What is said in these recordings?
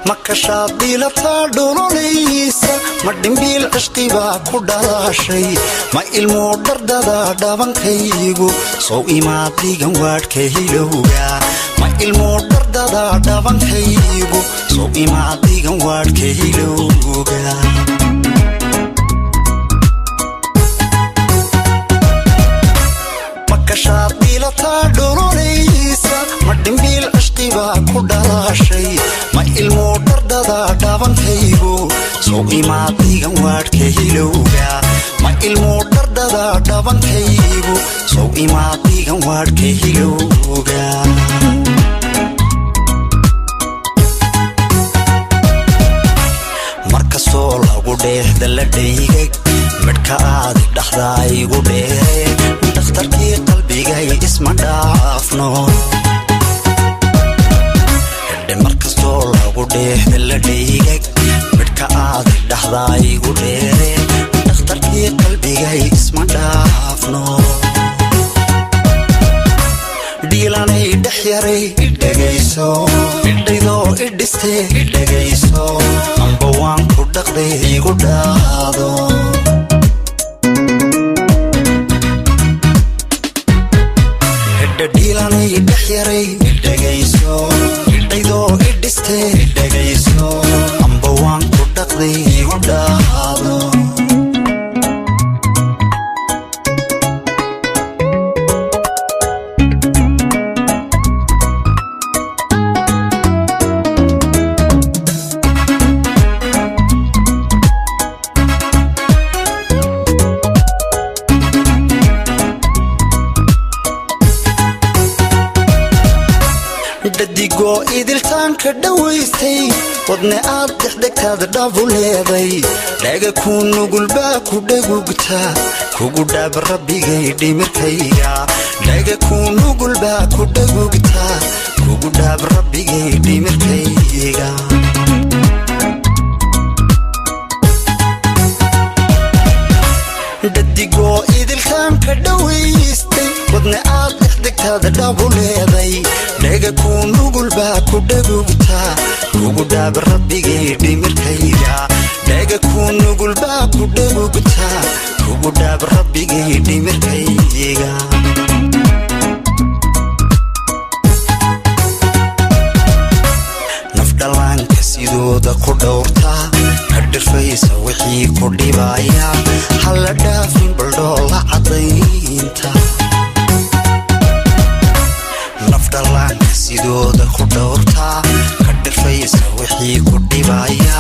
Ma kashaad dhiilataa dhololaysa? Ma dhimbiil cishqibaa ku dhalaashay? Ma ilmuu dhardada dhabankaygu sow imaad dhigan waadhka hilowga? Ma ilmuu dhardada dhabankaygu sow imaad dhigan waadhka hilowga? Ma kashaad dhiilataa dhololaysa? Ma dhimbiil cishqibaa ku dhalaashay? Ma ilmuu dhardada dhabankaygu sow imaad dhigan waadhka hilowga? Ma ilmuu dhardada dhabankaygu sow imaad dhigan waadhka hilowga? Markastoo lagu dheexda la dhaygag, midhka aadi dhaxdaa igu dheere. Dhakhtarkii qalbigay, isma dhaafno. Hidhe, markastoo lagu dheexda la dhaygag, midhka aadi dhaxdaa igu dheere. Dhakhtarkii qalbigay, isma dhaafno. Dhiilanay dhex yaray, idhegayso. Idhaydoo idhiste, idhegayso. Amba waan ku dhaqday, igu dhaado. Hidha, dhiilanay dhex yaray, idhegayso. Idhaydoo idhiste, idhegayso. Amba waan ku dhaqday, igu dhaado. Dhadigoo idiltaanka dhowaystay, wadne aad dhexdhegtaad dhabu leeday. Dhaga kuu nugulbaa ku dhagugta, kugu dhaab rabbigay dhimirkayga. Dhaga kuu nugulbaa ku dhagugta, kugu dhaab rabbigay dhimirkayga. Dhadigoo idiltaanka dhowaystay, wadne aad dhexdegtaad dhabu leeday. Dhaga kuu nugulbaa ku dhagugta, kugu dhaab rabbigay dhimirkayga. Dhaga kuu nugulbaa ku dhagugta, kugu dhaab rabbigay dhimirkayga. Nafdhallaanka sidooda ku dhowrtaa, ka dhirfaysa wixii ku dhibaya. Hala dhaafin baldhoola caddaynta. Nafdhallaanka sidooda ku dhowrtaa, ka dhirfaysa wixii ku dhibaya.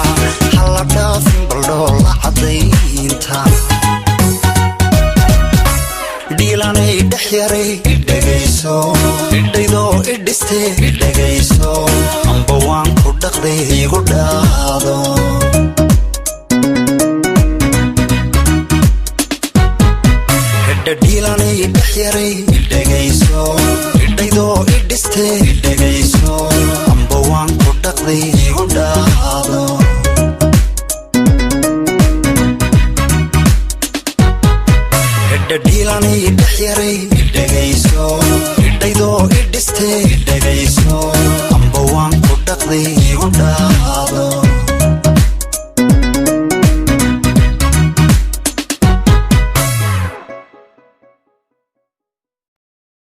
Hala dhaafin baldhoola caddaynta. Dhiilanay dhex yaray, idhegayso. Idhaydoo idhiste, idhegayso. Amba waan ku dhaqday, igu dhaado. Hidha, dhiilanay dhex yaray, idhegayso. Idhaydoo idhiste, idhegayso. Amba waan ku dhaqday, igu dhaado. Hidha, dhiilanay dhex yaray, idhegayso. Idhaydoo idhiste, idhegayso. Amba waan ku dhaqday, igu dhaado.